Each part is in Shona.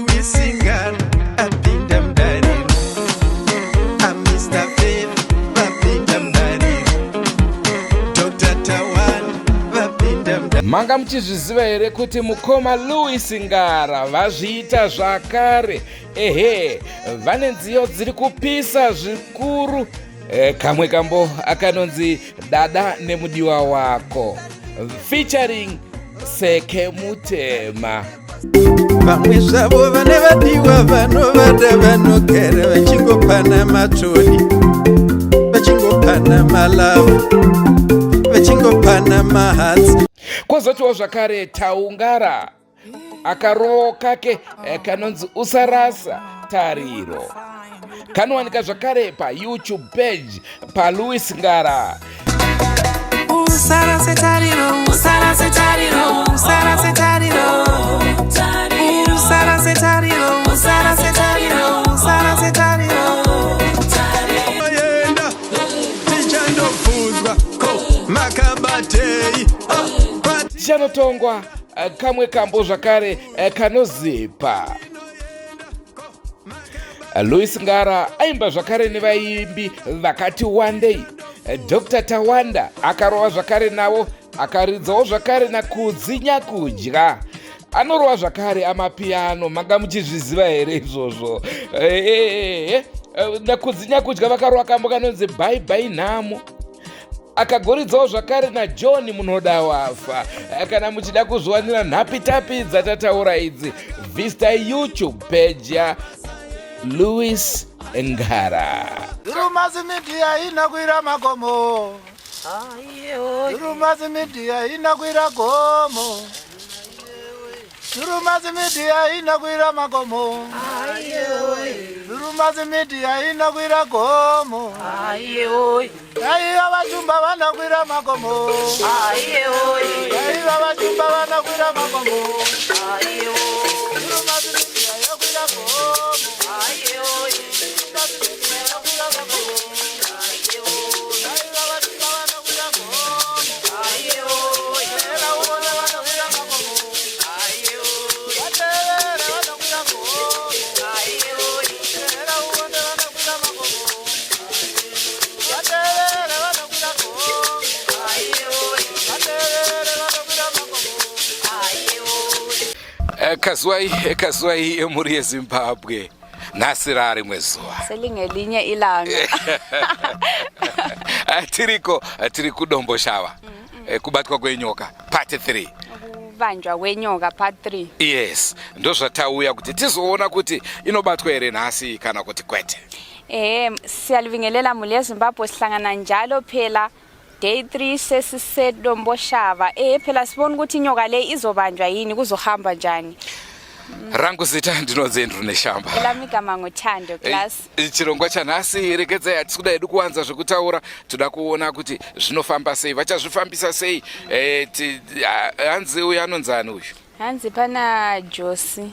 Lewis Ngara apinda mudariro. Mr. Fair vapinda mudariro. Dr. Tawanda vapinda mudariro. Manga muchizviziva here kuti mukoma Lewis Ngara vazviita zvakare? Ehe, vane nziyo dziri kupisa zvikuru. E, kamwe kambo akanonzi Dada nemudiwa wako featuring Seke Mutema. Vamwe zvavo vane vadiwa vanovada vanogara vachingopana matsvodi, vachingopana malove, vachingopana mahatsi. Kwozotiwo zvakare Taungara akarowo kake kanonzi Usarasa Tariro, kanowanika zvakare paYouTube page paLewis Ngara. Usarase tariro, usarase tariro, usarase tariro. Usarase tariro, usarase tariro, usarase tariro. Yenda tichandobvunzwa ko makabatei Tichanotongwa kamwe kambo zvakare kanozipa. Lewis Ngara aimba zvakare nevaimbi vakati wandei. Dr. Tawanda akarova zvakare navo, akaridzawo zvakare naKudzi Nyakudya. Anorova zvakare amapiano, manga muchizviziva here izvozvo? NaKudzi Nyakudya vakarova kambo kanonzi Bye Bye Nhamo. Akagoridzawo zvakare naJohn Munoda Wafa. Kana muchida kuzviwanira nhapitapi dzatataura idzi, vista YouTube page ya Lewis Ngara. Drewmas Media inokwira magomo. Drewmas Media inokwira gomo. Drewmas Media inokwira magomo. Drewmas Media inokwira gomo. Aiva vachumba vanokwira magomo. Aiva vachumba vanokwira magomo. Drewmas Media yokwira gomo. Drewmas Media yokwira magomo. Aiva vachumba vanokwira gomo. Era uone vanokwira magomo. Vatevere vanokwira gomo. Era uone vanokwira magomo. Vatevere vanokwira gomo. Vatevere vanokwira magomo. Kazwai kazwai mhuri yeZimbabwe, nhasi rarimwe zuva. Selingelinye ilanga. Tiriko, tiri kuDomboshava. Kubatwa kwenyoka part 3. Kubanjwa kwenyoka part 3. Yes, ndozvatauya kuti tizoona kuti inobatwa here nhasi kana kuti kwete. Siyalibingelela mhuri yeZimbabwe, sihlangana njalo phela day 3 sesiseDomboshava. Phela sibona ukuthi inyoka le izobanjwa yini, kuzohamba njani. Rangu zita ndinonzi Andrew Neshamba. Elami igama nguThando Class. Chirongwa chanhasi regedzai, hatisi kuda hedu kuwanza zvekutaura, toda kuona kuti zvinofamba sei, vachazvifambisa sei. Hanzi uyu anonzani uyu? Hanzi pana Josi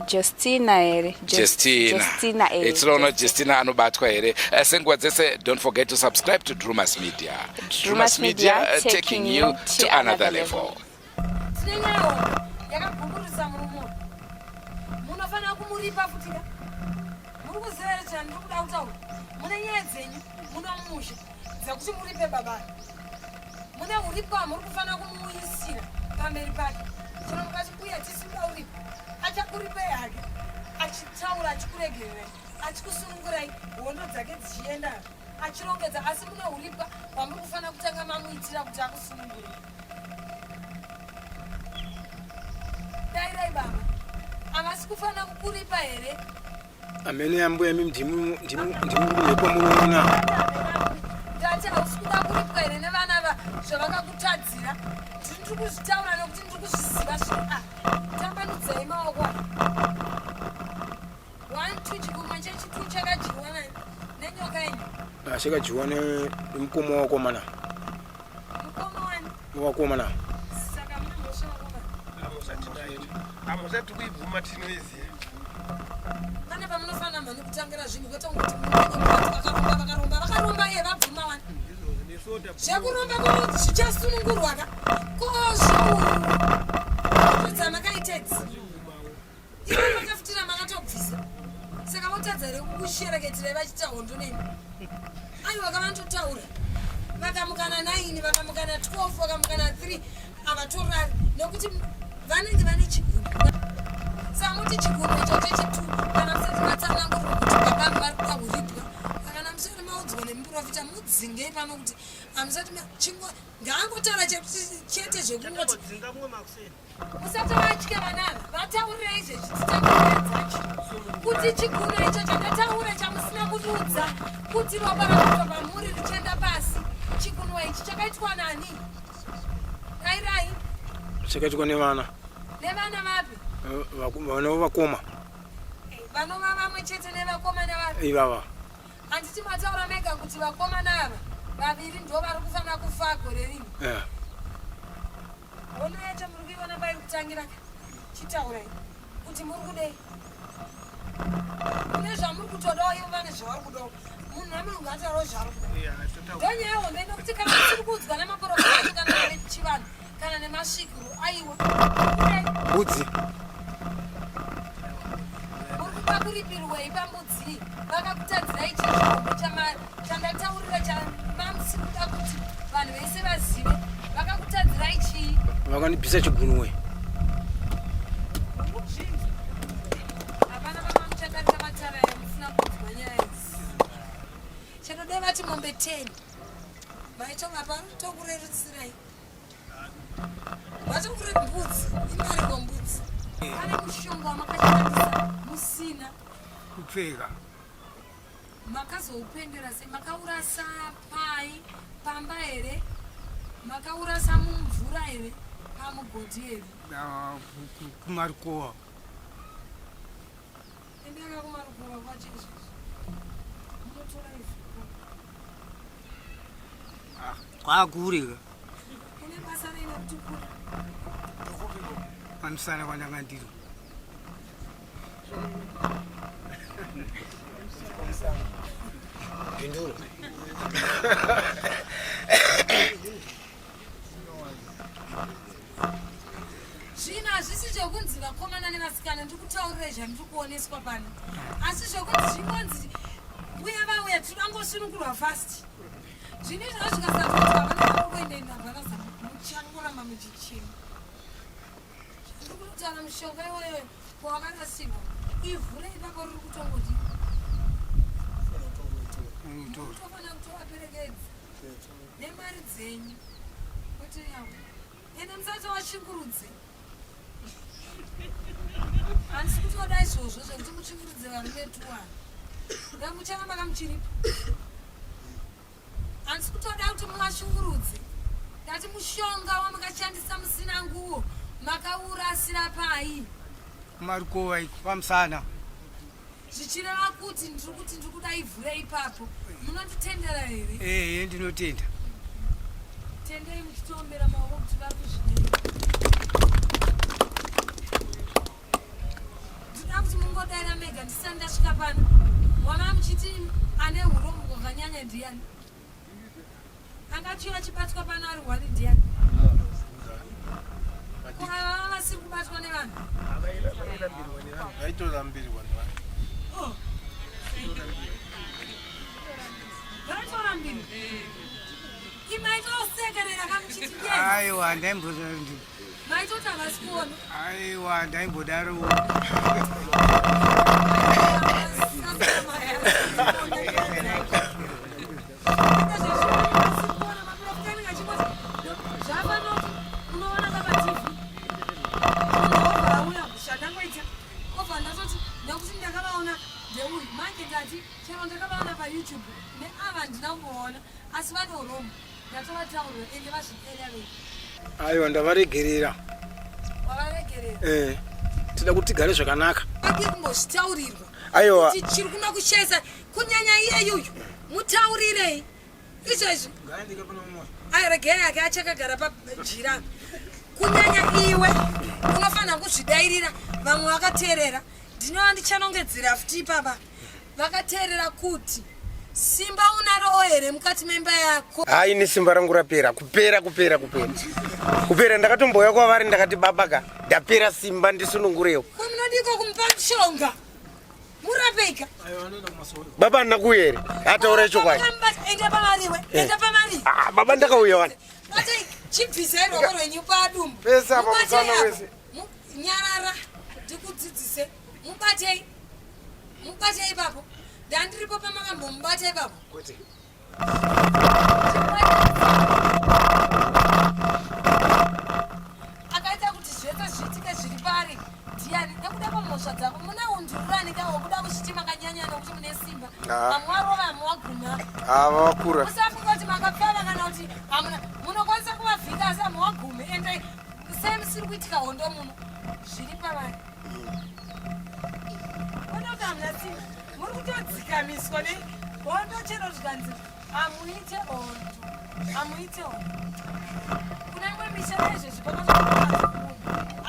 Justina here? Justina. Justina. Tinoona Justina anobatwa here. Senguva dzese, don't forget to subscribe to Drewmas Media. Drewmas Media, taking you to another level. Tine nyaya yakagumburisa murume uyu, munofanira kumuripa futika. Muri kuziva here chandiri kuda kutaura? Mune nyaya dzenyu muno mumusha dzekuti muripe baba. Mune uripwa muri kufanira kumuuyisira pamberi pake. Chero mukati uya tisikuda uripa, achakuripei hake achitaura, achikuregererai, achikusunungurai, hondo dzake dzichienda achirongedza, asi mune uripwa hwamuri kufanira kutanga mamuitira kuti akusunungure. Dairai baba, havasi kufanira kukuripa here? Amene yambuya, imi ndimu ndimu ndimu mhepo munoona. Ndati hausi kuda kuripwa here nevana va zvavakakutadzira? Ndiri kuzvitaura nekuti ndiri kuzviziva zvino. A tambanudzai maoko aya. One two, chikumwe chechitu chakadyiwa nani nenyoka yenyu? Chakadyiwa nemukoma wakomana. Mukoma wani? Wakomana. Saka mune mhosva wakomana. Hamusati kuibvuma, tinoiziva. Pane pamunofanira mhani kutangira zvinhu, kwete kungoti vakaromba, vakaromba, vakaromba. Iye vabvuma wani zvekuromba kwavo, zvichasunungurwa ka. Ko zviuru dzamakaitedzi ivo makafutira. Vanotadza here kukushereketirai vachiita hondo nemi? Aiwa kavanototaura. Vakamukana 9, vakamukana 12, vakamukana 3 havatorari nekuti vanenge vane chigunwe. Saka muti chigunwe icho chechitu kana musati matsanangurwa kuti baba vari kuda kuripwa kana musati maudzwa nemuprofita mudzingei pano kuti hamusati chingo ngaangotaura chete zvekungoti Musatovatye vana ava, vataurirei zvezvititangire dzacho kuti chigunwe icho chandataura chamusina kutiudza kuti ropa rakabva pamuri richienda pasi, chigunwe ichi chakaitwa nani? Dairai. Chakaitwa nevana. Nevana vapi? Vana vavakoma. Eh, vanova vamwe chete nevakomana vapi? Ivava. Handiti mataura mega kuti vakomana ava vaviri ndo vari kufanira kufa gore rino? Yeah. Hondo yacho muri kuiona pairi kutangira ka? Chitaurai kuti muri kudei. Mune zvamuri kutodawo ivo vane zvavari kudawo. Munhu nemunhu ngaataurawo zvaari kuda. Ndonyaya hombe nekuti kana musiri kuudzwa nemaporofita acho kana nechivanhu kana nemasvikiro aiwa. Mbudzi. Muri kuda kuripirwei pambudzi? Vakakutadzirai chii chihombe chandataurira chamamusiri kuda kuti vanhu vese vazive? Vakakutadzirai chii? Vakandibvisa chigunwe. Hapana mama muchadarika matara aya musina kunzwa nyaya idzi. Chanoda vati mombe 10. Maitovapa tokurerutsirai. Vatokure mbudzi, imari kombudzi. Pane mushonga wamakashandisa musina kupfeka. Makazoupendera sei? Makaurasa pai pamba here? Makaurasa mumvura here? Pamugodhi here? Ah, kumarikowa. Endaka kumarikowa kwacho izvozvo. Munotora izvo. Ah, kwakure ka. Une basa rei nekuti kure? Pamusana kwandanga ndiri. Pindura. Zvino hazvisi zvekunzi vakomana nevasikana ndiri kutaurira zvandiri kuoneswa pano asi zvekunzi zvingonzi uya vauya tinoda fast zvino izvozvo zvikasatoitwa vana vari kuenda inabva muchangoramba muchichema zvandiri kutaura mushonga iwoyo kwawakarasirwa ivhu reipapo riri kutongoti mutofanira kutovaperekedza nemari dzenyu kwete yavo ende musati washingurudze handisi kuti wada izvozvo zvekuti muchingurudze varume tuwana ngamucharamba kamuchiripo handisi kuti wada kuti muvashungurudze ndati mushonga wamakashandisa musina nguwo makaurasira pai Marukova pamusana zvichireva kuti ndiri kuti ndiri kuda ivhure ipapo munonditendera here ehe ndinotenda tendei muchitoombera maoko kuti vari kuzvidei ndinoda kuti mungodaira mega ndisati ndasvika pano wama muchiti ane urombo hwakanyanya ndiyani Angachiva achibatwa pano ari hwani ndiani? Ko ava vava vasiri kubatwa nevanhu? Vaitorambirwa nevanhu. Oh. Vaitorambirwa. Imaitosekerera kamuchiti yes. Aiwa ndaimbozandi. Maitoti havasi kuona. Aiwa ndaimbodaro. Aiwa ndavaregerera. Eh, tida kuti tigare zvakanaka. Kumbozvitaurirwa. Aiwa. Chiri kuno kushesa kunyanya iyeyuyu mutaurirei izvezvi aregei ake achakagara pajira kunyanya iwe unofanira kuzvidairira vamwe vakateerera ndinova ndichanongedzera futi ipapa vakateerera kuti simba unaroo here mukati memba yako hai ini simba rangu rapera kupera kupera kupera kupera ndakatombouya kwavari ndakati baba ka ndapera simba ndisunungurewo ko munodiko kumupa mushonga murape Munyepeika. Baba handina kuuya here? Ataura chokwadi. Enda pamariwe. Enda pamari. Ah, baba ndakauya wani. Batai chibvisai ruoko rwenyu padumbu. Pese apa Mubatei musana apa. wese. Nyarara ndikudzidzise. Mubatei. Mubatei ipapo. Ndandiripo pamakambomubata ipapo. Kwete. Akaita kuti zvese zviitike zviri paari ndiani nekuda kwemhosva dzako muna undururani ka wekuda kuzviti makanyanya nokuti mune simba Ah. vamwe varova vamwe waguma Ava vakura. musafunga kuti makapfava kana kuti hamuna munokwanisa kuvavhika asi hamwe wagume ende sei musiri kuitika hondo muno zviri pavari ona kuti hamuna simba muri kutodzikamiswa ne hondo chero zvikanzi hamuite hondo hamuite hondo kuna imwe misha naizvezvi pakatoaa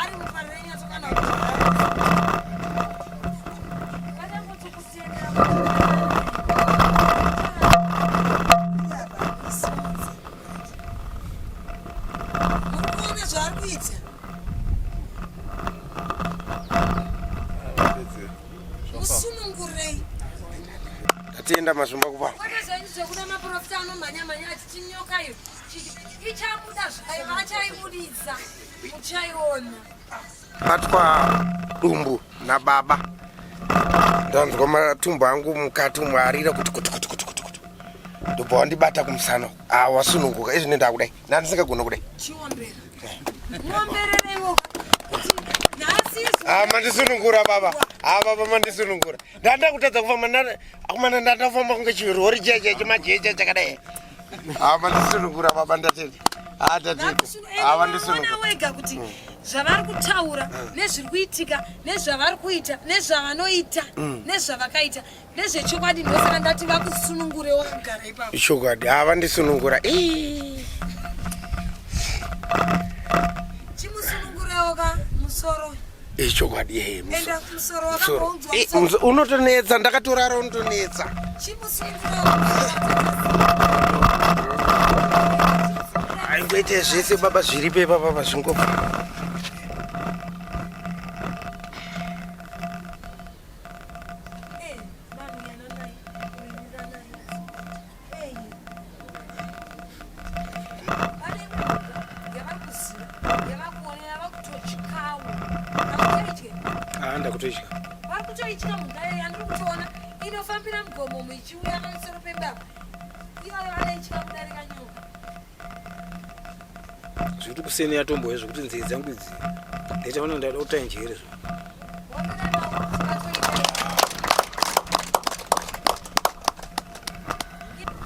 ari muparenyatso kana kuti vachangoti kutendera muri kuona zvaari kuita musunungurei Ndatenda mazvimba kupa. kwete zvenyu zvekuda maprofita anomhanya-mhanya achiti nyoka iyo ichabuda zvayo vachaibudisa muchaiona Batwa dumbu nababa. Ndanzwa matumbu angu mukati umu arira kuti kuti kuti kuti kuti kuti. Ndobva wandibata kumusana. Ah, wasununguka. Izvi ndakudai. Ndandisingagona kudai. chiombera muomberereiwo kuti nhasi isu Ah, mandisunungura baba. Ah, baba mandisunungura. Ndanda kutadza kufamba ndanda akumana ndanda kufamba kunge chirori chiya chiya chimajecha chakadai. Ah, mandisunungura baba ndatenda. Ah, ndatenda. Ah, unoona vandisunungura. wega kuti zvavari kutaura nezviri kuitika nezvavari kuita nezvavanoita nezvavakaita nezvechokwadi ndosaka ndati vakusunungure wakagara ipapo Chokwadi, ah, vandisunungura. Ii. chimusunungurewo ka musoro Ichokwadi, eh, musoro. enda musoro Musoro. wakamboudzwa Eh, musoro Unotonetsa, ndakatorara unotonetsa. chimusunungurewo Aingoite zvese baba zviripo ipapa baba zvingobva. Eh, Ah, ndakutoitya. vari kutoitya mhuka iyo yandiri kutoona inofambira mugomomo ichiuya pamusoro pebaba iyoyo vanoitya kudarika nyoka Zvekuti kuseni yatomboya zvekuti nzee dzangu idzi. Ndaita vana ndada kutai njere zvo.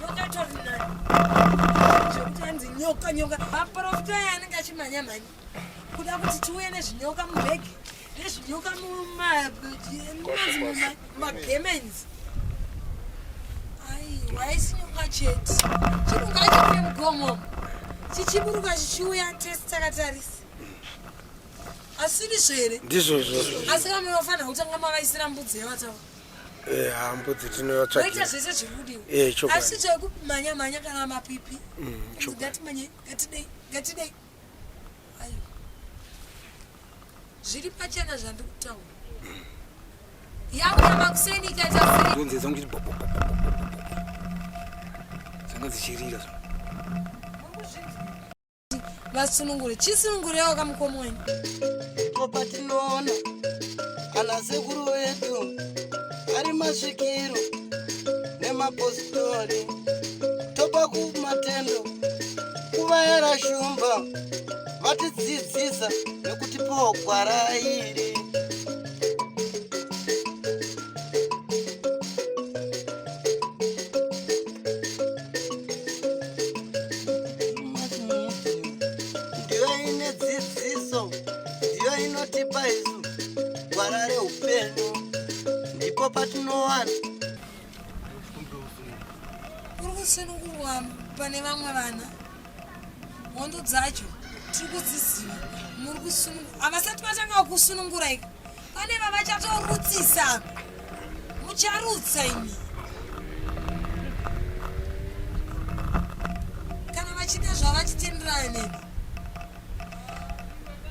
Nyoka itori nani zvekuti hanzi nyoka nyoka maprofita aya anenge achimhanya mhanya kuda kuti tiuye nezvinyoka mubhegi nezvinyoka mumagemenzi aiwa haisi nyoka chete chinhu ngachiuye mugomo chichiburuka chichiuya tese takatarisa asi ndizvo here Ndizvo izvozvo. asi kamunofanira kutanga mavaisira mbudzi yevataura Eh, ah, mbudzi voita tinovatsvagira. zvese zviri kudiwa Eh, chokwadi. asi zvekumhanya mhanya kana mapipi Kunzi Chokwadi. ngatimhanye ngatidei ngatidei aiwa zviri pachena zvandiri kutaura yauya makuseni ikaita sei Ndo nzee dzangu chiti bo bo bo bo bo bo bo. Dzanga dzichirira zvo. Vasunungure chisunungurewo kamukomo wenyu Ndipo patinoona ana sekuru vedu ari masvikiro nemapositori topa kumatendo kuvayera shumba vatidzidzisa nekutipawo gwara iri. Ndiyo ine dzidziso, ndiyo inotipa isu gwara reupenyu, ndipo patinowana. Uri kusunungurwa pane vamwe vana hondo dzacho tiri kudziziva muri kusunungura havasati vatanga kusunungura ika pane vavachatorutsisa mucharutsa imi kana vachida zvavachitenderana nemi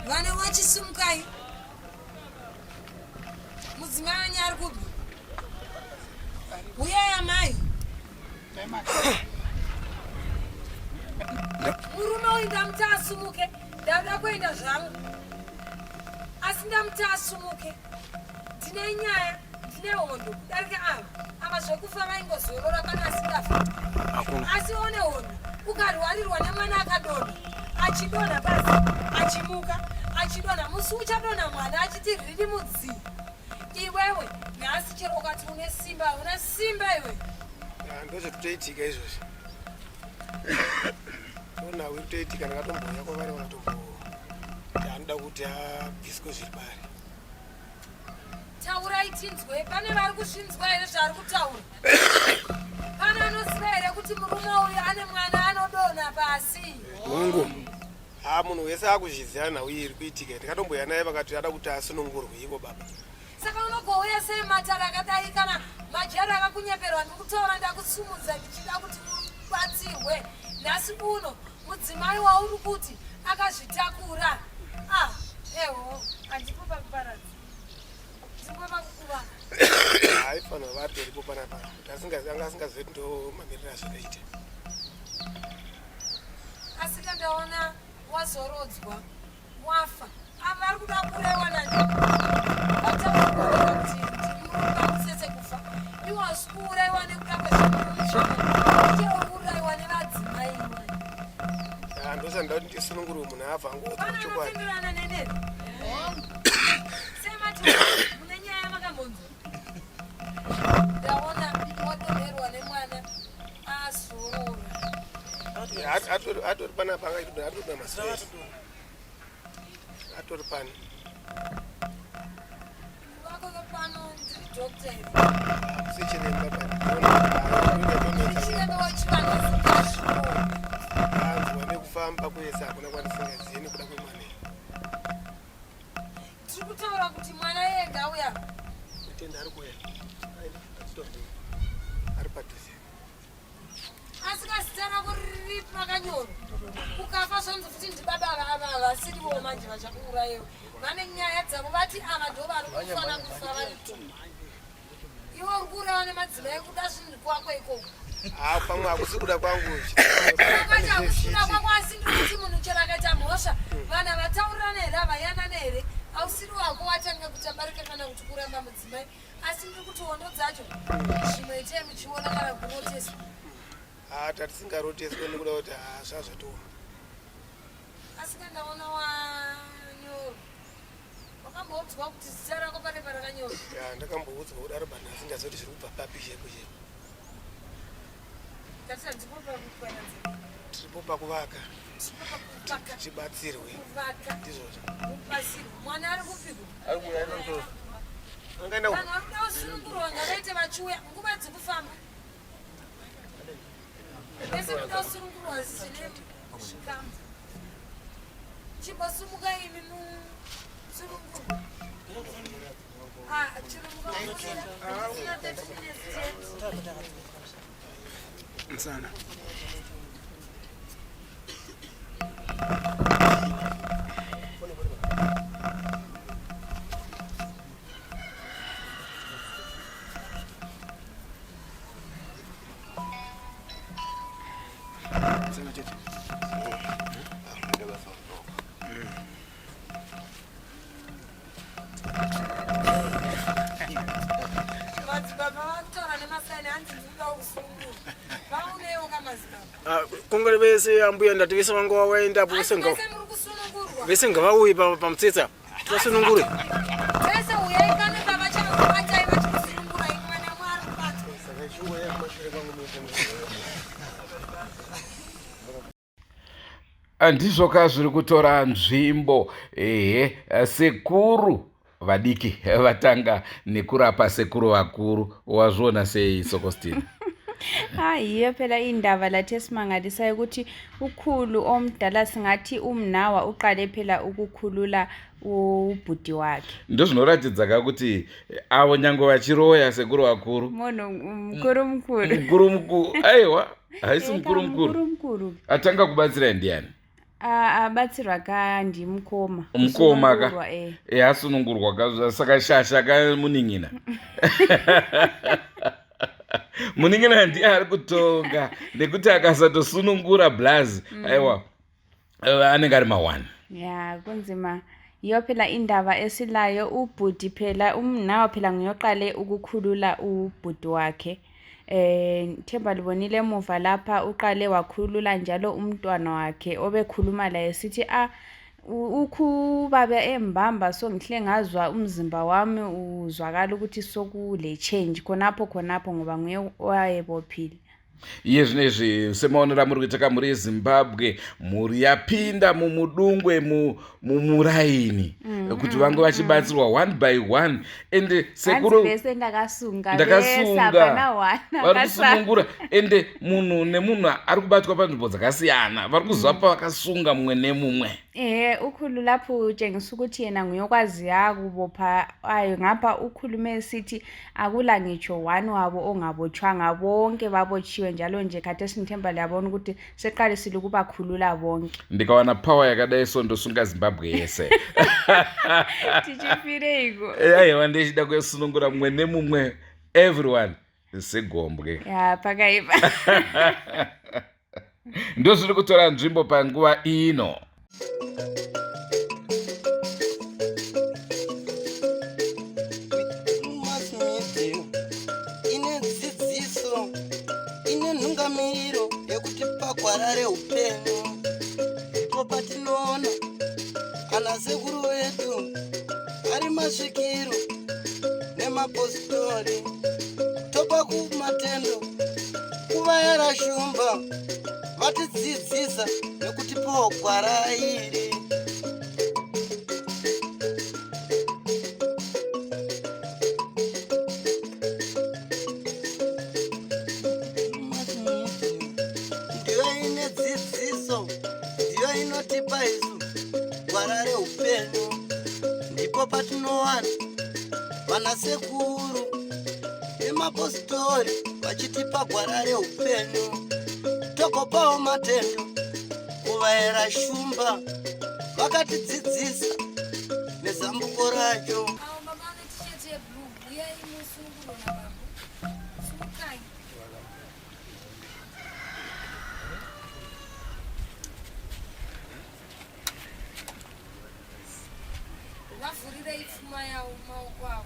vana vachisumukai mudzimai wenyu ari kupi? Uyai amai. Murume uyu ndamuti asumuke, ndauda kuenda zvangu. Asi ndamuti asumuke. Ndine nyaya, ndine hondo kudarika ava. Ava zvekufa vaingozorora kana asingafi. Asi one hondo, ukarwarirwa nemwana akadonha, achidonha pasi, achimuka, achidonha. Musi uchadonha mwana achiti riri mudzii. Iwewe nhasi chero ukati une simba hauna simba iwe. Ndozvekutoitika izvozvi. Ndonhau iri kutoitika ndakatombouya kwavari vakatombo anoda kuti abviswe zviri paari. Taurai tinzwe, pane vari kuzvinzwa here zvaari kutaura? Pane anoziva here kuti murume uyu ane mwana anodonha pasi? Hongu. Ha munhu wese akuzviziva nhau iyi iri kuitika ndikatomboya naye vakati ada kuti asunungurwe ivo baba. Saka unogouya sei matare akadai kana majeri akakunyeperwa ndikutaura ndakusumudza ndichida kuti ubatsirwe nhasi uno mudzimai wauri kuti akazvitakura ah eho handipo pakuparadza ndipo pakukuvaka Haifanira vatoripo panapa kuti anga asingazive kuti ndo mamiriro azvakaita. Asi ka ndaona wazorodzwa wafa ava vari kuda kuuraiwa nani vataura kuti ndiri mutsetse kufa iwe hausi kuuraiwa nekuda kwezveuuraiwa nevadzimai iwe Ah, ndosanda kuti ndisunungurwe munhu abva angoudza chokwadi. Vanotenderana neneri semati mune nyaya makambonzwa ndaona wadonherwa nemwana azorora Atori panapa anga atori mazuva atori pani. Vako vepano ndiri doctor here? Sechiremba pani. Chiremba wechivanhu asingazvioni. Anzwa nekufamba kwese hakuna kwandisingazivi nekuda kwemwana. Tiri kutaura kuti mwana yega uya. Tenda ari kuuya. Ari padhuze. Asi kazita rako riri pakanyorwa. Ukafa zvonzi futi ndibaba ava ava havasirivo manje vachakuurayewo. Vane nyaya dzavo vati ava ndo vari kufana kufa vari tu. Iwe uri kuurawa nemadzimai kuda zvinhu kwako ikoko. Ah, pamwe hakusi kuda kwangu. Wakati hakusi kuda kwako asi ndiri kuti munhu chero akaita mhosva vanhu havataurirane here havayanane here hausiri wako watanga kuti abarika kana kuti kuramba mudzimai asi ndiri kuti hondo dzacho zvimwe itei muchiona kana kuroteswa. Ah, tatisingaroteswe nekuda kuti ah, zvazvatooma. Asi kana ndaona wanyorwa wakamboudzwa kuti zita rako pane parakanyorwa? Ya, ndakamboudzwa kudaro but ndasingazivi kuti zviri kubva papi chaipo chaipo. Tati handipo pakuparadza. Tiripo pakuvaka. Tiripo pakuvaka. Tibatsirwe. Kuvaka. Ndizvozvo. Mubatsirwe. Mwana ari kupiko? Ari kuuya anotora. Angaenda Vanhu vari kuda kusunungurwa ngavaite vachiuya nguva dzekufamba. Vese kuda kusunungurwa zvine zvikamu. Chimbosumuka imi musunungurwe. Ah, chirumuka musunungurwa. Sina 30 minutes chete. Msana. Msana chete. Madzibaba vakutaura nemasaini hanzi ndinoda kusunungurwa. Vaonewo ka madzibaba. Ah, kongore vese ambuya ndati vese vanga waenda apo vese nga Vese muri kusunungurwa. vese ngavauye pamutsetse apo tivasunungure. Vese uyai pano pavachakubatai vachikusunungura imwe nemwe ari kubatwa. Ndizvo ka zviri kutora nzvimbo ehe sekuru vadiki vatanga nekurapa sekuru vakuru wazviona sei sokostina? Hayi phela indaba lathi esimangalisayo ukuthi ukhulu omdala singathi umnawa uqale phela ukukhulula ubhuti wake. Ndozvinoratidza ka kuti avo nyange vachiroya sekuru vakuru munhu mukuru mukuru mukuru mukuru aiwa haisi mukuru mukuru mukuru atanga kubatsira ndiani? Abatsirwa ka ndimukoma. Mukoma ka Kusunungurwa, eh. e asunungurwa ka saka shasha ka munin'ina. Munin'ina ndiye ari kutonga nekuti akasatosunungura blaz mm. Aiwa eh, anenge ari ma1. Ya, kunzima. Yiyo phela indaba esilayo ubhuti phela umnawa phela nguyoqale ukukhulula ubhuti wakhe. Eh Themba libonile emuva lapha uqale wakhulula njalo umntwana wakhe obekhuluma laye sithi a ah, ukhubabe embamba so ngihle ngazwa umzimba wami uzwakala ukuthi sokule change khonapho khonapho ngoba nguye owayebophile. Iye zvino izvi semaonero amuri kuita kamhuri yeZimbabwe, mhuri yapinda mumudungwe mumuraini kuti vange vachibatsirwa one by one and sekuru vese ndakasunga ndakasunga vari kusunungura ende munhu nemunhu ari kubatwa panzvimbo dzakasiyana vari kuziva mm. pavakasunga mumwe nemumwe. Ehe, ukhulu lapho utshengisa ukuthi yena nguye okwaziya kubopha ayo ngapha ukhulume esithi akula ngitsho one wabo ongabotshwanga bonke babotshiwe njalo nje khathesi ngithemba liyabona ukuthi seqalisile ukubakhulula bonke. Ndikawana power yakadai so ndosunga Zimbabwe yese. Tichifireiko? Aiwa ndichida kusunungura mumwe nemumwe everyone segombwe. Ya, pakaipa. Ndozviri kutora nzvimbo panguva ino. Ine dzidziso, ine nhungamiro yekutipa gwara reupenyu. Ndipo patinoona ana sekuru vedu ari masvikiro nemapositori, topa kumatendo kuvayera shumba vatidzidzisa nekutipawo gwara iri. Ndiyo ine dzidziso, ndiyo inotipa isu gwara reupenyu. Ndipo patinowana vana sekuru nemapositori vachitipa gwara reupenyu, togopawo matendo kuvaera shumba vakatidzidzisa nezambuko racho. Avo baba vane t-shirt yeblue, huyai musunungurwe nabambo. Sumukai. Vavhurirei pfuma yavo mumaoko avo.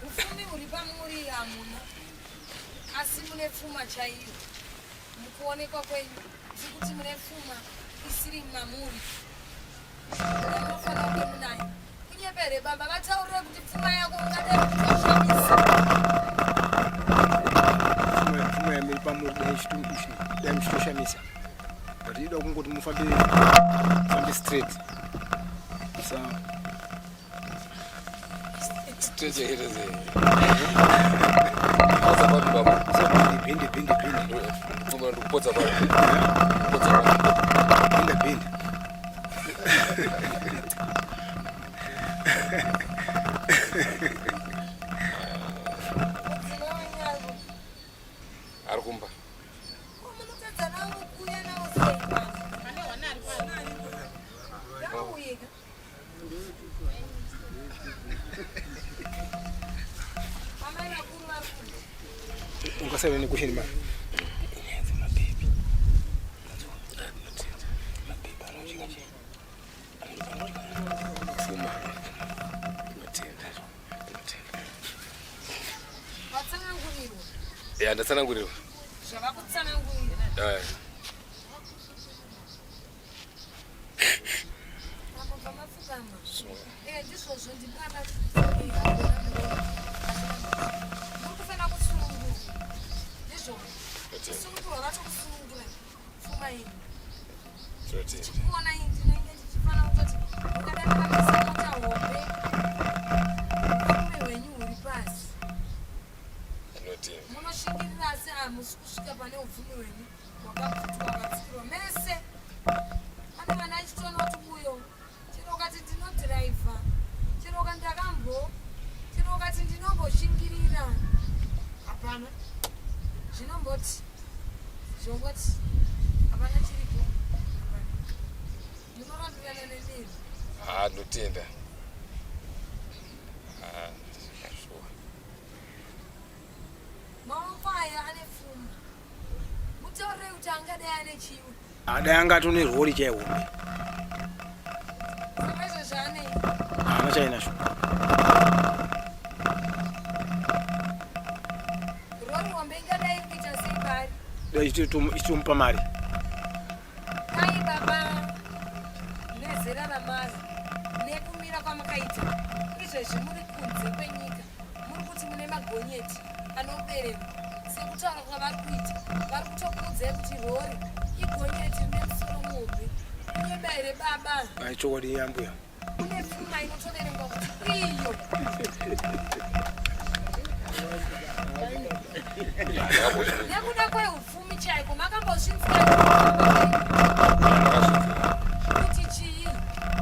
Upfumi huri pamuri hamuna, asi mune pfuma chaiyo. Mukuonekwa kwenyu ndiri kuti mune pfuma isiri mamuri yamunofanira kunge munayo. Kunyepa here baba? Vataurire kuti pfuma yako ungadai kutoshamisa. Pfuma yamiri pamuri dai muchitoshamisa, but ida kungoti mufambe fambe straight sa straight here ze Potsa papi baba? Bhinde bhinde bhinde. Ndikupotsa ndikupotsa papi? Kupotsa papi? Bhinda bhinda. Ari kumba. Ungasave nekusheni mari. Pfuma. Tinotenda. Tinotenda. Watsanangurirwa Ya ndatsanangurirwa. zvavakutsanangurira. Eh. Apo pamapfugama. Eh, ndizvozvo ndibaba. Muri kufanira kusunungurwa. Ndizvo. Kusunungurwa vatokusunungura pfuma yenyu. Tinotenda. Tichikuona iyi ndinenge tichifanira kutoti mukadai. pane upfumi hwenyu hwakabvutwa hwakatsikirwa mese. Pane vana achitoona kuti uyo chero ukati ndinodhiraivha, chero ukati ndakambo, chero ukati ndinomboshingirira, hapana zvinomboti zvongoti hapana chiripo, hapana. Munorambirana nenini. Haa ndotenda. Haa sure. Maoko aya ane pfuma. Mutaurire kuti angadai ane chiwi. Adai anga atone rori chaiwo. Saka izvozvi anei? Haana chainacho. Rori hombe ingadai kuita sei paari? Dai ichitomupa mari. Dai baba nezera ramari nekumira kwamakaita izvezvi muri kunze kwenyika muri kuti mune magonyeti anobereka sekutaura kwavari kuita vari kutokuudzai kuti rori igonyeti rine musoro muhombe unyeba here baba? Ai chokwadi yambuya. Kune pfuma inotoverengwa kuti iyo. Nekuda kweupfumi chaiko makambozvinzwa kuti chii?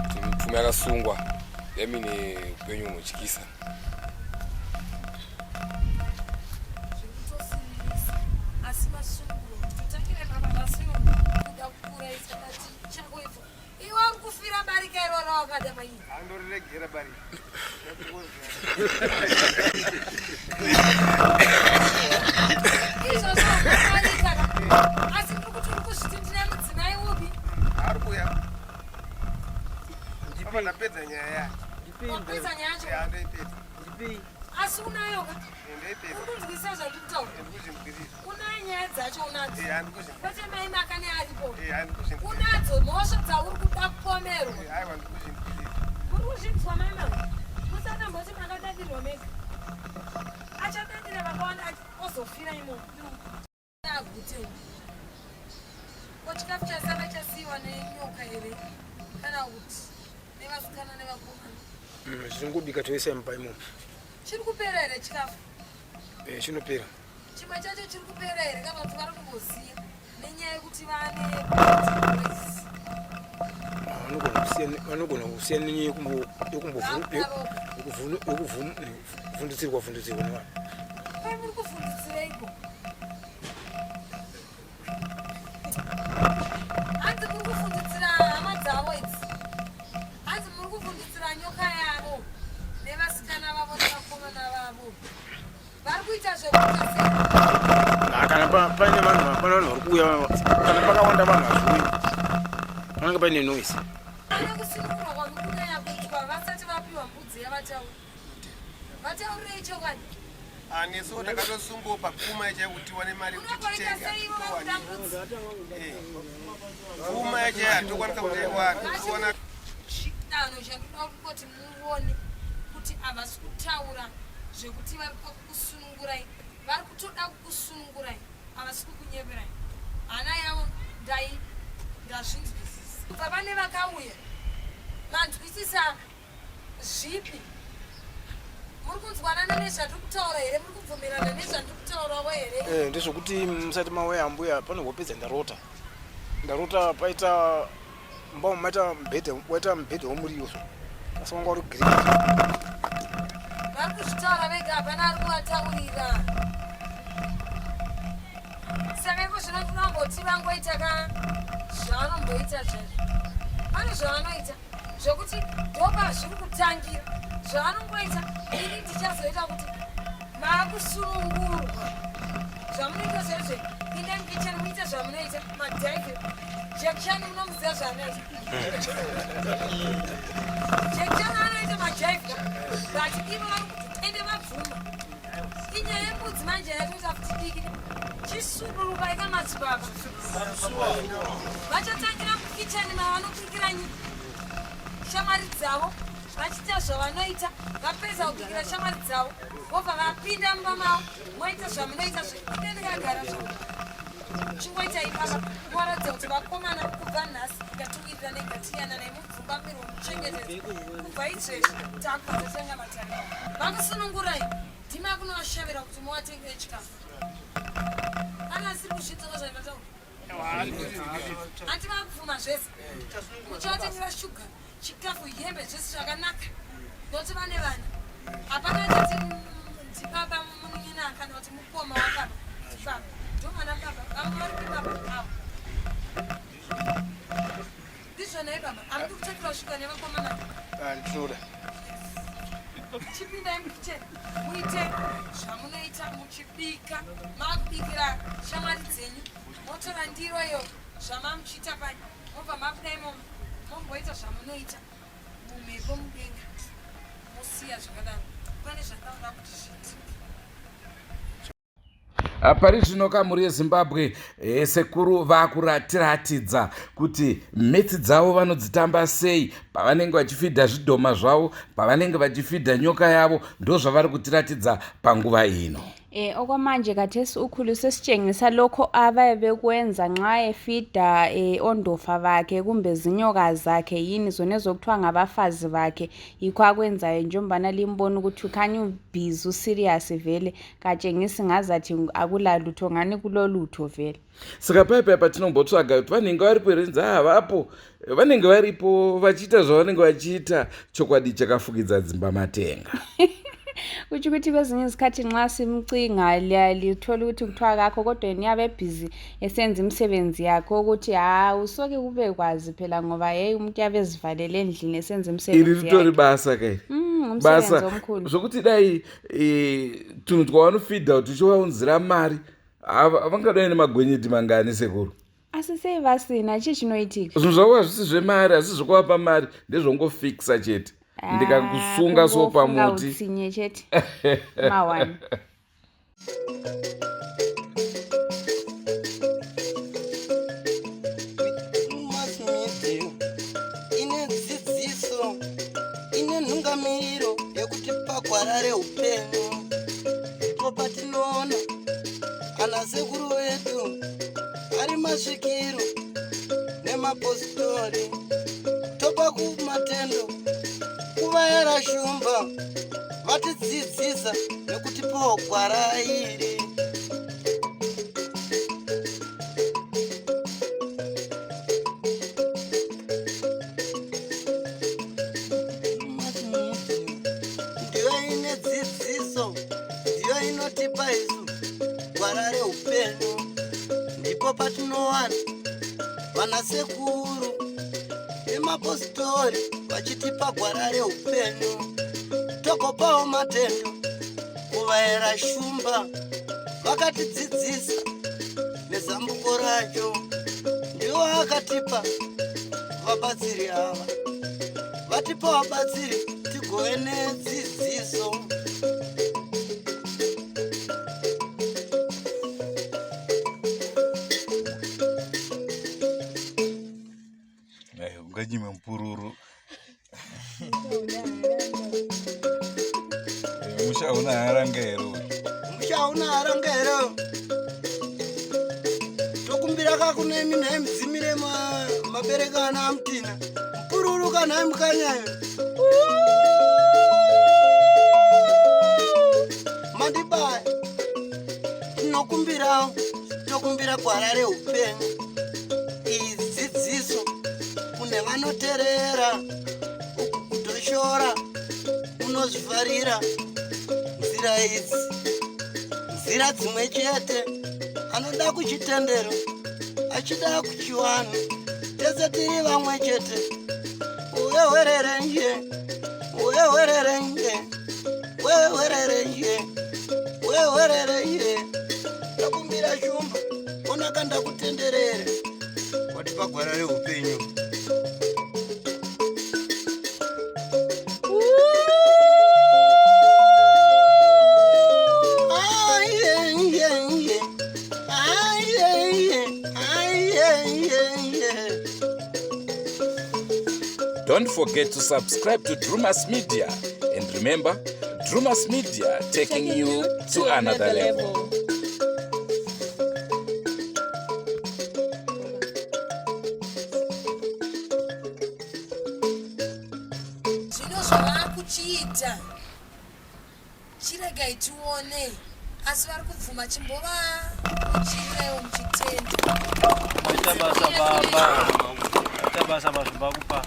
Kuti mupfumi akasungwa yamine upenyu hunotyisa. Zviri kutosiririsa asi masunguro totangire baba vasunungura kuda kukuraisa kati chako ivo Iwe uri kufira barika iroro wakada mainini. Andoriregera barika. Izvozvo barika. Asi ndiri kuti uri kuzviti ndine mudzimai upi? Ari kuya. Baba ndapedza nyaya yacho. Wapedza nyaya yacho? Ya ndoipedza. Asi unayo ka? Uri kunzwisisa zvandiri kutaura? Unayo nyaya dzacho unadzo? Kwete mai makane aripo. Unadzo mhosva dzauri kuda kupomerwa. Muri kuzvinzwa mai mama? Musatamboti makadadirwa mega. Achadadira vakawanda ozofira imomo. Agute. Ko chikafu chasara chasiyiwa nenyoka here kana kuti nevasikana nevakomana? Zvinongobika toisa mumba imomo. Chiri kupera here chikafu? Eh, chinopera. Chimwe chacho chiri kupera here kana kuti vari kumboziya nenyaya yekuti vane vanogona kusiya nenyaya yekumbovhundutsirwa vhundutsirwa nevanhu. Pai muri kuvhundutsireiko? Hanzi muri kuvhundutsira hama dzavo idzi. Hanzi muri kuvhundutsira nyoka yavo nevasikana vavo nevakomana vavo. Vari kuita zvekuita sei? Kana paine vanhu pane vanhu vari kuuya kana pakawanda vanhu hazviuyi panenge paine noise. Pane kusunungurwa kwamuri kuitwa vasati vapiwa mbudzi yavataura. Vataurirei chokwadi. Ah, nesuwo takatosungwa papfuma yacho yekuti tiwane mari yekuti Unokoita titenge sei ivo vakuda mbudzi? Eh. Pfuma yacho hatokwanisa kuti tiwana Chidanho chandinoda kungoti muone kuti havasi kutaura zvekuti vari kuda kukusunungurai, vari kutoda kukusunungurai, havasi kukunyeperai. Hana yavo ndai ndazvinzwisisa. Kubva pane vakauya manzwisisa Zvipi? Muri kunzwanana nezvandiri kutaura here? Muri kubvumirana nezvandiri kutaurawo here? Eh, ndezvekuti musati mauya ambuya pane hope dzandarota. Ndarota paita mumba umu maita mubhedha waita mubhedha wemuriwo so. Asi wanga uri green. Vari kuzvitaura vega hapana ari kuvataurira. Saka iko zvino tinomboti vangoita ka zvavanomboita zvezvo. Pane zvavanoita. zvekuti ndopazviri kutangira zvavanongoita ini ndichazoita kuti maakusunungurwa zvamunoita zvezve pindai mukicheni muite zvamunoita madhaive jekishani munomuziva zvaanoita jekishani anoita majaive but ivo vari kuti ende vabvuma inyaya yembudzi manje yatoita kuti diki chisuduruka ika madzibaba vachatangira mukicheni mavanobikira shamwari dzavo vachiita zvavanoita vapedza kubikira shamwari dzavo vobva vapinda mumba mavo moita zvamunoita zvekudendikagara zvavo chingoita ipapa moratidza kuti vakomana kubva nhasi ngatiwirirane ngatiyanane mubvumbamirwo muchengetedze kubva izvezvi takubva tatanga matariro vakusunungurai ndimi akunovashavira kuti muvatengere chikafu ana asiri Muchiri kuzvinzwa zvandataura? Hanti makubvuma zvese? Muchavatengera shuga, chikafu, hembe zvese zvakanaka. Nokuti vane vana. Hapana achati ndibaba munin'ina kana kuti mukoma wababa. Ndibaba. Ndomwana baba. Vamwe vari baba avo. Ndizvo nhai baba, hamudi kutakura shuga nevakomana? Ah, ndinoda. Chipindai mukicheni muite zvamunoita muchibika, makubikira shamwari dzenyu, motora ndiro iyo zvamamuchiita pano, mobva mabuda imomo momboita zvamunoita mumhepo mudenga, mosiya zvakadaro. Pane zvandinoda kuti zviitike. Ah, pari zvino kamhuri yezimbabwe eh, sekuru vakuratiratidza kuti mhetsi dzavo vanodzitamba sei pavanenge vachifidha zvidhoma zvavo pavanenge vachifidha nyoka yavo ndozvavari kutiratidza panguva ino Eh okwamanje khathesi ukhulu sesitshengisa lokho ababekwenza nxa efida eh, ondofa bakhe kumbe zinyoka zakhe yini zona ezokuthiwa ngabafazi bakhe yikho akwenzayo njengombana limbona ukuthi ukhanya ubhizi userious vele katshengisi ngazathi akulalutho ngani kulolutho vele saka paya paya patinombotsvaga kuti vanenge varipo here nzi havapo vanenge varipo vachiita zvavanenge vachiita chokwadi chakafukidza dzimba matenga kutsho ukuthi kwezinye izikhathi nxa simcinga lithole ukuthi kuthiwa kakho kodwa yena uyabe ebhizi esenza imisebenzi yakhe ukuthi ha usoke kube kwazi phela ngoba yeyi umuntu uyabe ezivalele endlini esenza imisebenzi iri ritori basa ke mm, basa zvokuti dai e, tunhu twavanofidha kuti tichivaunzira mari vangadai nemagwenyeti mangani sekuru asi sei vasina chii chinoitika zvinhu zvavo hazvisi zvemari asi zvekuvapa mari ndezvongofikisa chete ah, ndikakusunga so pamuti utsinye chete mawani ine dzidziso ine nhungamiriro yekutipa gwara reupenyu ndipo patinoona ana sekuru vedu ari masvikiro nemapositori topa kumatendo kuvayera shumba vatidzidzisa nekutipawo gwara iri ndiyo ine dzidziso ndiyo inotipa isu gwara reupenyu ndipo patinowana vanasekuru nemapositori vachitipa gwara reupenyu tokopawo matendo kuvaera shumba vakatidzidzisa nezambuko racho ndiwo akatipa vabatsiri ava vatipa vabatsiri tigove nedzidziso unganyime mupururu musha hauna haranga here musha hauna haranga here tokumbira kakunemi nhai mudzimire mabereka ana amutina mupururu kanhai mukanyayo mandibaya tinokumbirawo tokumbira gwara reupenyu iyi dzidziso kune vanoterera uku kutoshora unozvifarira nzira idzi nzira dzimwe chete anoda kuchitendero achida kuchiwanhu tese tiri vamwe chete uyewererenje uyewererenje wewererenje wewererenje ndakumbira shumba onaka ndakutenderere watipa gwara reupenyu Don't forget to subscribe to Drumas Media. And remember, Drumas Media taking you to another level. Zvino zvavakuchiita chiregai tione asi vari kubvuma chimbova Chigamuchiriraiwo muchitenda. Maita basa baba. Maita basa mazvimbakupa.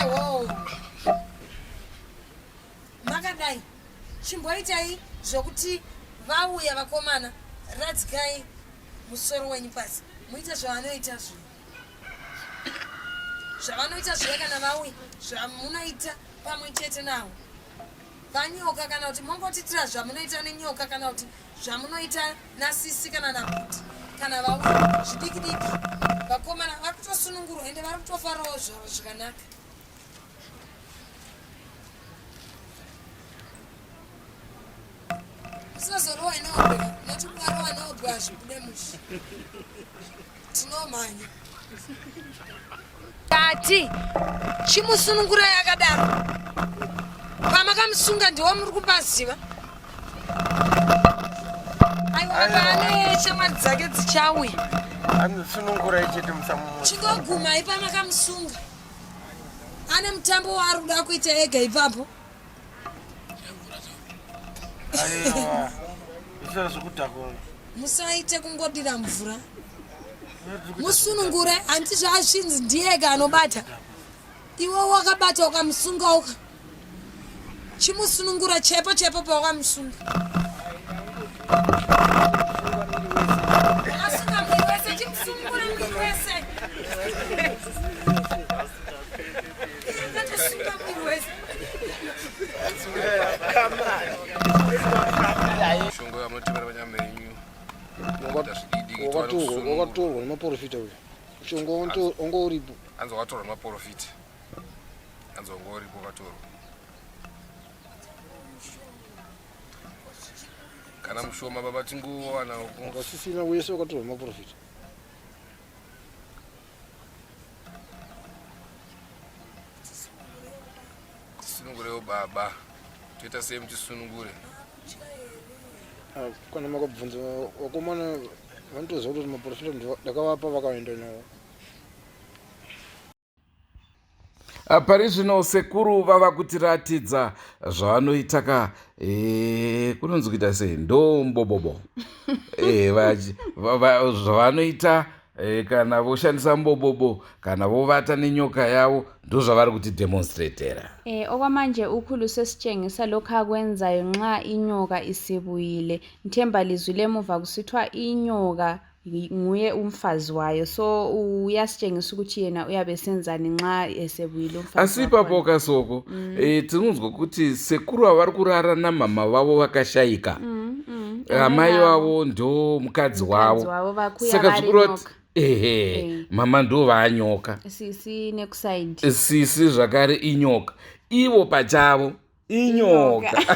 Ewo. Makadai. Chimboitai zvokuti vauya vakomana radzikai musoro wenyu pasi muite zvavanoita zviya. Zvavanoita zviya kana vauya zvamunoita pamwe chete navo. Vanyoka kana kuti mongotiitira zvamunoita nenyoka kana kuti zvamunoita nasisi kana nabhuti kana vauya zvidiki diki. Vakomana vari kutosunungurwa ende vari kutofarawo zvavo zvakanaka. Musazorowa nehope nekuti mukarowa nehope hazvibude mushe. Tinomhanya. Tati chimusunungurai akadaro. Pamakamusunga ndiwo muri kupaziva. Aiwa apa ane shamwari dzake dzichauya. Anosunungurai chete musamumu. Chingogumai pamakamusunga. Ane mutambo waari kuda kuita ega ipapo. Aiwa. Zvisina zvekudhakwa. Musaite kungodira mvura. Musunungure hanti zvazvinzi ndiyega anobata. Iwe wakabata ukamusunga uka. Chimusunungura chepo chepo pawakamusunga. Wakasunga mwiri wese chimusunungura mwiri wese. Akatosunga mwiri wese. Mishonga yamunotemera panyama yenyu. Wakatorwa nemaporofita uyu. Mushonga wanga uripo. Hanzi wakatorwa nemaporofita. Hanzi wanga uripo wakatorwa. Kana mushoma baba tingowana. Wasisina wese wakatorwa nemaporofita. Tisunungurewo baba. Toita sei mutisunungure? Ah, kana makabvunza vakomana vanotoziva kuti maprofita ndakavapa vakaenda nawo. Ah, pari zvino sekuru vava kutiratidza zvavanoita ka e, kunonzi kuita sei ndombobobo e, zvavanoita e, kana voshandisa mbobobo kana vovata nenyoka yavo ndozvavari kuti demonstratera. E, okwamanje ukhulu sesitshengisa lokhu akwenzayo nxa inyoka isibuyile. Ngithemba lizwile emuva kusithiwa inyoka nguye umfazi wayo so uyasitshengisa ukuthi yena uyabe esenzani nxa esebuyile umfazi asi ipapo kasoko mm. e, tinonzwa kuti sekuru ava vari kurara namama vavo vakashaika mm, mm. Amai vavo ndo mukadzi wavo saka zvikureva ehe eh. mama ndo vaanyoka sisi nekusaidi sisi zvakare inyoka ivo pachavo inyoka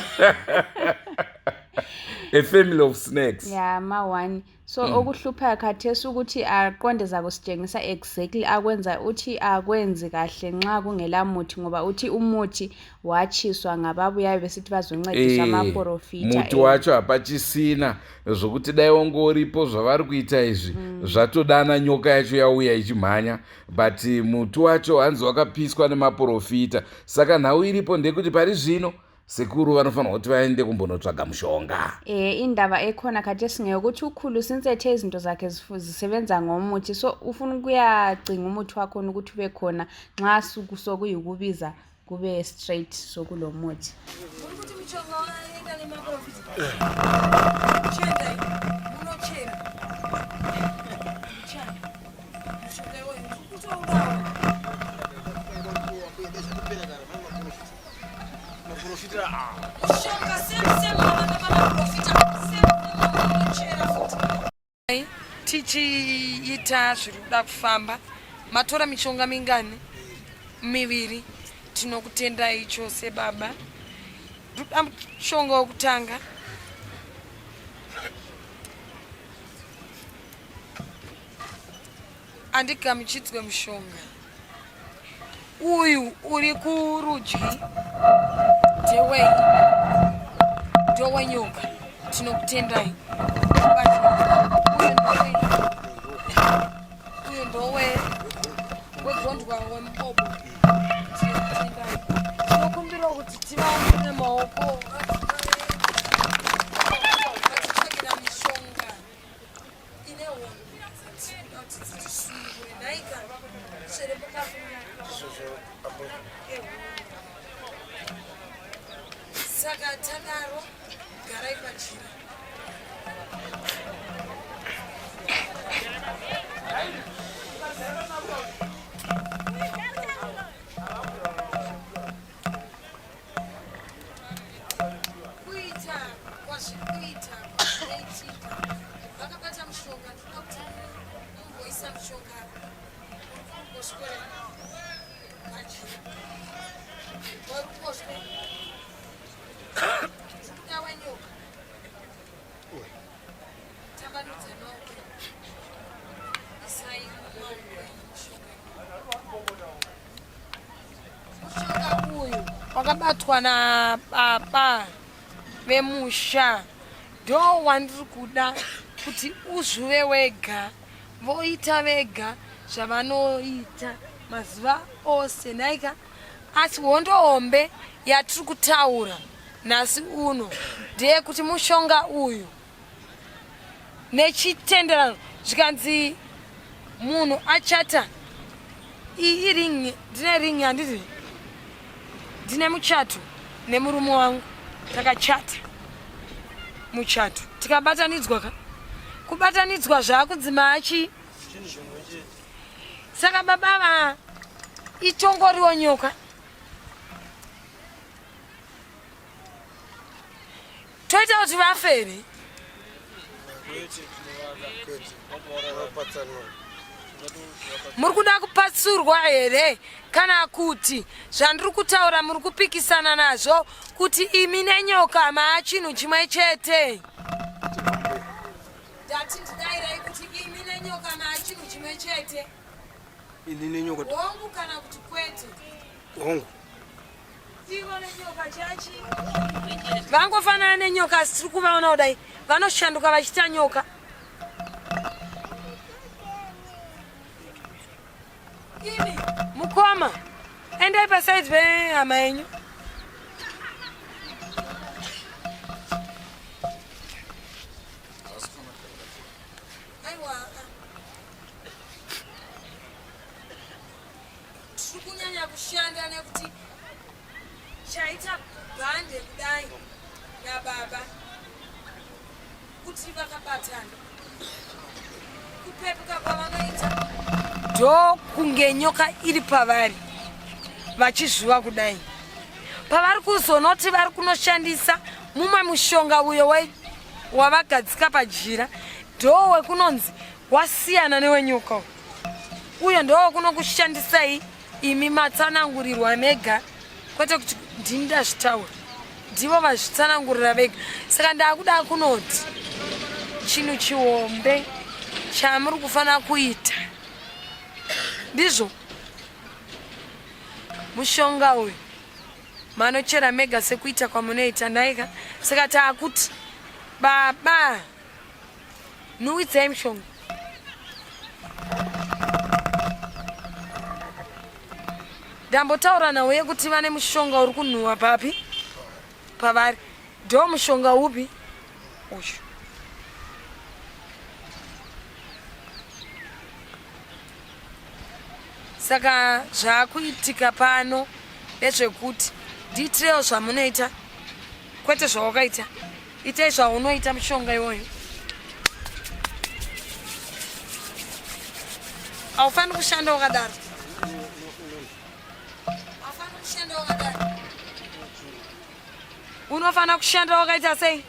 a family of snakes ya ma-one so mm. okuhluphayo khathesi ukuthi aqonde zakusitshengisa exactly akwenza uthi akwenzi kahle nxa kungela muthi ngoba uthi umuthi watshiswa ngababuyayo besithi bazoncediswa eh, amaprofita muti eh. wacho hapachisina zvokuti dai wangoripo zvavari kuita izvi mm. zvatodana nyoka yacho yauya ichimhanya but muti wacho hanzi wakapiswa nemaprofita saka nhau iripo ndeyekuti pari zvino sekuru vanofanirwa kuti vaende kumbonotsvaga mushonga. E, indaba ekhona khathesi ngeyokuthi ukhulu since ethe izinto zakhe zisebenza ngomuthi so ufuna ukuyacinga umuthi wakhona ukuthi ube khona nxa sokuyikubiza kube straight sokulomuthi. Muri kuti mushonga waenda nemaprofita chiendai munochera muchana mushonga iwoyo muri kutoudawo. Mushonga same same wavanga pamaprofita same same munochera futi. Tichiita zviri kuda kufamba matora mishonga mingani miviri tinokutendai chose baba ndoda mushonga wekutanga andigamuchidzwe mushonga uyu uri kurudyi ndewei ndowenyoka tinokutendai uyu ndowe wegondwa wemubobo tinokutendai tinokumbirawo kuti tivaone maoko. Saka tadaro garai pachira. Kuita kwazviri kuita kwazvinoitika vakabata mushonga ndinoda kuti mumboisa mushonga kuruboshwe pajira waruboshwe kuda wenyoka tambanudza maoko isai mumaoko enyu mushonga Mushonga uyu wakabatwa nababa vemusha ndo wandiri kuda kuti uzvuve wega voita vega zvavanoita mazuva ose nhaika asi hondo hombe yatiri kutaura nhasi uno ndeyekuti mushonga uyu nechitenderano zvikanzi munhu achata iyi ring ndine ring handiti ndine muchato nemurume wangu takachata muchato tikabatanidzwa ka kubatanidzwa zvaakunzi maachi saka baba va itongoriwo nyoka toita kuti vafe here muri kuda kupatsurwa here kana kuti zvandiri kutaura muri kupikisana nazvo kuti imi nenyoka maa chinhu chimwe chete ndati ndidairai kuti imi nenyoka maa chinhu chimwe chete ini nenyoka hongu kana kuti kwete hongu Vangofanana nenyoka asi tiri kuvaona kudai vanoshanduka vachiita nyoka. Imi mukoma endai pasaidzi pehama yenyu. Aiwa. Tiri kunyanya kushanda nekuti chaita bhande kudai nababa kuti vakabatana kupepuka kwavanoita ndokunge nyoka iri pavari vachizviva kudai pavari kuzonoti vari kunoshandisa mumwe mushonga uyo wavagadzika pajira ndowekunonzi wasiyana newenyoka uyu uyo ndowokunokushandisai imi matsanangurirwa mega kwete kuti ndini ndazvitaura ndivo vazvitsanangurira vega saka ndakuda kunoti chinhu chihombe chamuri kufanira kuita ndizvo mushonga uyu manochera mega sekuita kwamunoita nhaika saka taakuti baba Nuwidzai mushonga. Ndambotaura nawo yekuti vane mushonga uri kunhuwa papi pavari. Ndo mushonga upi uyu? Saka zvakuitika pano ndezvekuti ndiitirewo zvamunoita kwete zvawakaita. Itai zvaunoita mushonga iwoyo. Haufaniri kushanda wakadaro. Haufaniri kushanda wakadaro. Unofanira kushanda wakaita sei?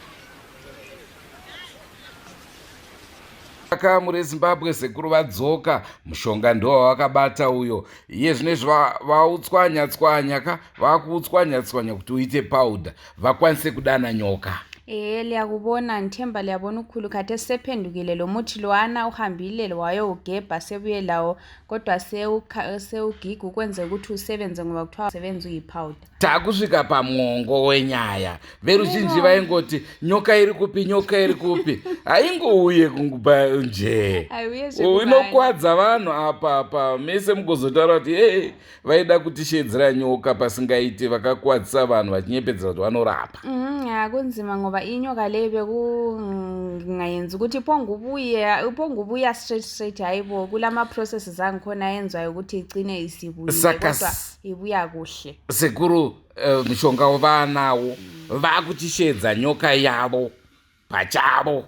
Saka muri Zimbabwe sekuru vadzoka mushonga ndiwo wavakabata uyo iye zvino izvi vautswanya tswanya ka vakuutswanya tswanya kuti uite powder vakwanise kudana nyoka. Ehe liyakubona ngithemba liyabona ukhulu khathesi sephendukile lo muthi lowana uhambile wayowugebha sebuye lawo kodwa sewugiga ukwenzela ukuthi usebenze ngoba kuthiwa usebenza uyiphawuda. Takusvika pamwongo wenyaya. Veruzhinji vaingoti nyoka iri kupi, nyoka iri kupi. Haingouye kunguba nje. Inokwadza vanhu apa apa mese mugozotaura kuti hey, vaida kutisheedzera nyoka pasingaite vakakwadzisa vanhu vachinyepedzera kuti vanorapa. Khona kunzima ngoba inyoka le bekungayenzi ukuthi iphongubuye iphongubuya straight straight hayibo kulama processes angikhona ayenziwayo ukuthi igcine isibuyile Saka kodwa ibuya kuhle. Sekuru eh, mushonga wavanawo vakuchishedza nyoka yavo pachavo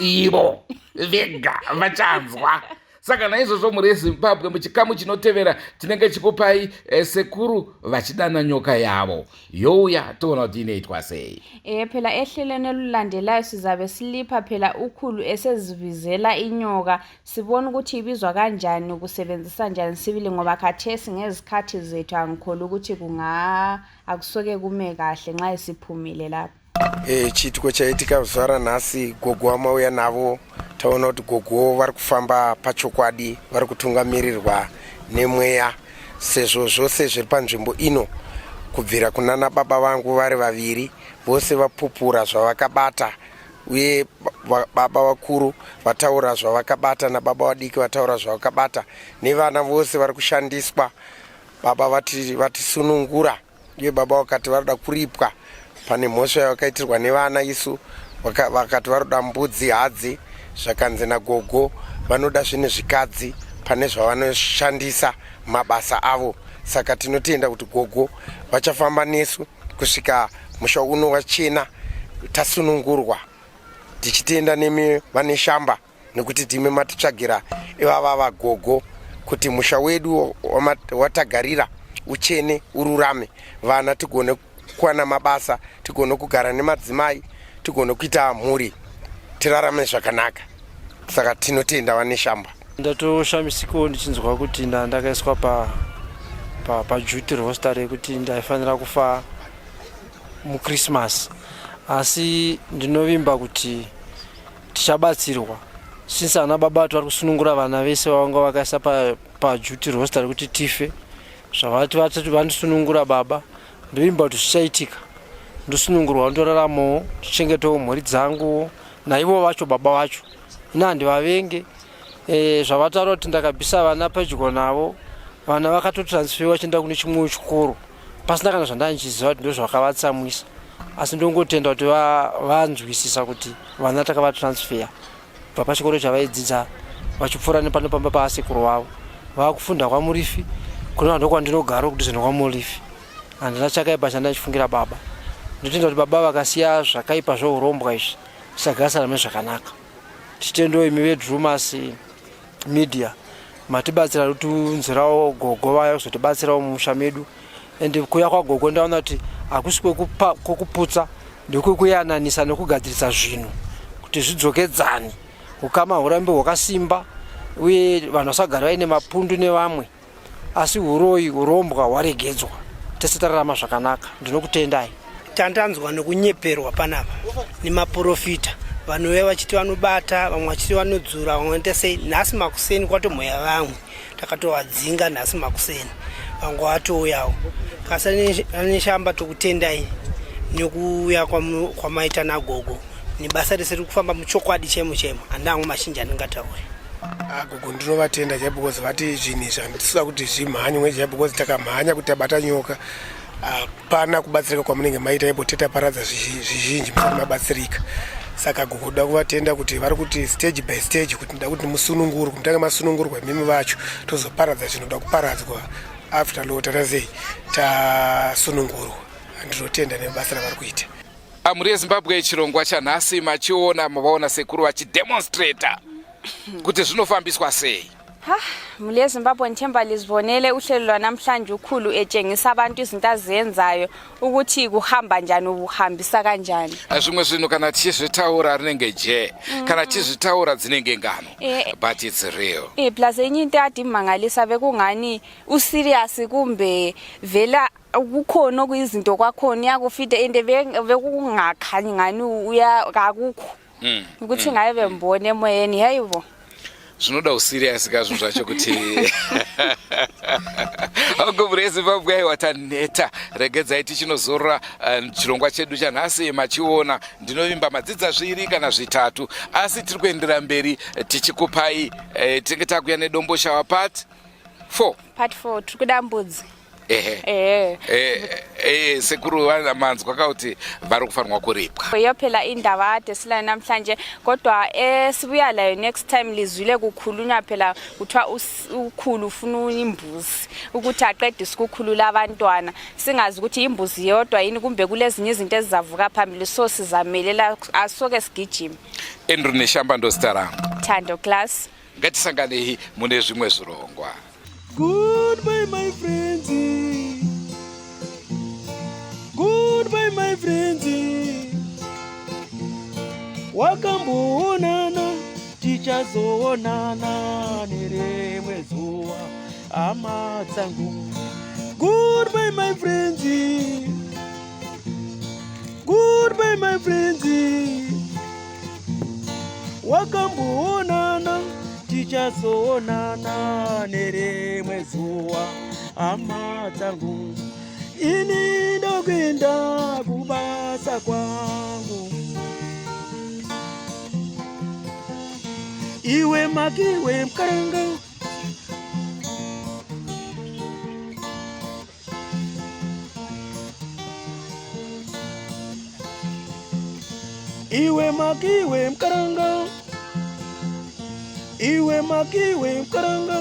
ivo vega vachanzwa. Saka naizvozvo mhuri yeZimbabwe muchikamu chinotevera tinenge chikupai eh, sekuru vachidana nyoka yavo youya toona kuti inoitwa sei. Eh phela ehlelweni olulandelayo sizabe silipha phela ukhulu esezibizela inyoka sibone ukuthi ibizwa kanjani ukusebenzisa njani sibili ngoba khathesi ngezikhathi zethu angikholwa ukuthi kunga akusoke kume kahle nxa isiphumile lapha. E, chiitiko chaitika zuva ranhasi gogo wamauya navo taona kuti gogo vari kufamba pachokwadi vari kutungamirirwa nemweya sezvo zvose zviri panzvimbo ino kubvira kunana baba vangu vari vaviri vose vapupura zvavakabata uye baba vakuru vataura zvavakabata nababa vadiki vataura zvavakabata nevana vose vari kushandiswa baba vatisunungura vati Uye baba vakati varoda kuripwa pane mhosva yavakaitirwa nevana isu vakati varoda mbudzi hadzi zvakanzi nagogo vanoda zvinhu zvikadzi pane zvavanoshandisa mabasa avo saka tinotenda kuti gogo vachafamba nesu kusvika musha uno wachena tasunungurwa tichitenda nemi vaneshamba nekuti timi matitsvagira ivava vagogo kuti musha wedu watagarira uchene ururame vana tigone kuwana mabasa tigone kugara nemadzimai tigone kuita mhuri tirarame zvakanaka saka tinotenda vaneshamba ndatoshamisikawo ndichinzwa kuti ndandakaiswa pa paduty pa roster rekuti ndaifanira kufa muchristmas asi ndinovimba kuti tichabatsirwa since ana baba vati vari kusunungura vana vese vavanga vakaisa paduty pa roster rekuti tife zvavati vatati vandisunungura baba ndovimba kuti zvichaitika ndosunungurwa ndoraramawo ndichengetawo mhuri dzangu naivo vacho baba vacho ini handivavenge e, zvavataura kuti ndakabvisa vana pedyo navo vana vakatotransferwa vachienda kune chimwewo chikoro pasina kana zvandandichiziva kuti ndozvakavatsamwisa asi ndongotenda kuti vanzwisisa kuti vana takavatransfer kubva pachikoro chavaidzidza vachipfuura nepano pamba paasekuru vavo vakufunda kwamurifi kune vanhu ndokwandinogara kudhuze nekwamurifi handina chakaipa chandachifungira baba ndotenda kuti baba vakasiya zvakaipa zveurombwa izvi tichagarisana zvakanaka tichitendawo imi vedrumas media matibatsira kutiunzirawo gogo vaya kuzotibatsirawo mumusha medu and kuuya kwagogo ndaona kuti hakusi kwekuputsa ndekwekuyananisa nekugadzirisa zvinhu kuti zvidzokedzane ukama hurambe hwakasimba uye vanhu vasagara vaine mapundu nevamwe asi huroyi hurombwa hwaregedzwa tese tararama zvakanaka ndinokutendai tandanzwa nekunyeperwa panapa nemaporofita vanouya vachiti vanobata vamwe vachiti vanodzura vamwe vanoita sei nhasi makuseni kwatomhoya vamwe takatovadzinga nhasi makuseni vanga vatouyawo kasi aneshamba tokutendai nekuuya kwamaita nagogo nebasa rese riri kufamba muchokwadi chaimo chaimo handina hangu mazhinji andingataure ah, gogo ndinovatenda chaipo because vati zvinhu izvi handisida kuti zvimhanywe chaipo because takamhanya kuti tabata nyoka hapana kubatsirika kwamunenge maita ipo tetaparadza zvizhinji musati mabatsirika saka gogo da kuvatenda kuti vari kuti stage by stage kuti nda kuti musunungurwe mutange masunungurwa imimi vacho tozoparadza zvinoda kuparadzwa after law tatasei tasunungurwa ndinotenda nebasa ravari kuita Mhuri yeZimbabwe chirongwa chanhasi machiona mavaona sekuru vachidemonstrata kuti zvinofambiswa sei. Ha, mhuri yeZimbabwe ngithemba lizibonele uhlelo lwanamhlanje ukhulu etshengisa abantu izinto azenzayo ukuthi kuhamba njani ukuhambisa kanjani. Zvimwe zvinhu kana tichizvitaura rinenge jee kana tichizvitaura dzinenge ngano Eh. but it's real. Eh plus enye into ade imangalisa bekungani userious kumbe vela kukhona okuyizinto kwakhona uyakufita and bekungakhanyi ngani uya kakukho ukuthi ngaye bembona emoyeni hayibo Zvinoda userious ka zvinhu zvacho kuti gobure yeZimbabwe aiwa taneta regedzai tichinozorora eh, chirongwa chedu chanhasi machiona ndinovimba madzidza zviri kana zvitatu asi tiri kuendera mberi eh, tichikupai eh, tinenge takuya nedomboshawa part 4 part 4 tiri kuda mbudzi. Ehe. Ehe. Eh, eh, sekuru manzwa ka kuti vari kufanirwa kuripwa. Yiyo phela indaba ade silayo namhlanje kodwa esibuya layo next time lizwile kukhulunywa phela kuthiwa ukhulu ufuna imbuzi ukuthi aqedise ukukhulula abantwana singazi ukuthi imbuzi yodwa yini kumbe kulezinye izinto ezizavuka phambili so sizamelela asoke sigijime. Andrew Neshamba ndozita rangu. Thando Class. Ngatisanganei mune zvimwe zvirongwa. Goodbye my friends. Goodbye my friends. Wakamboonana tichazoonana nerimwe zuva hama dzangu. Goodbye my friends. Goodbye my friends. Wakamboonana tichazoonana nerimwe zuva hama dzangu. Ini ndokuenda kubasa kwangu. Iwe makiwe mkaranga. Iwe makiwe mkaranga. Iwe makiwe mkaranga.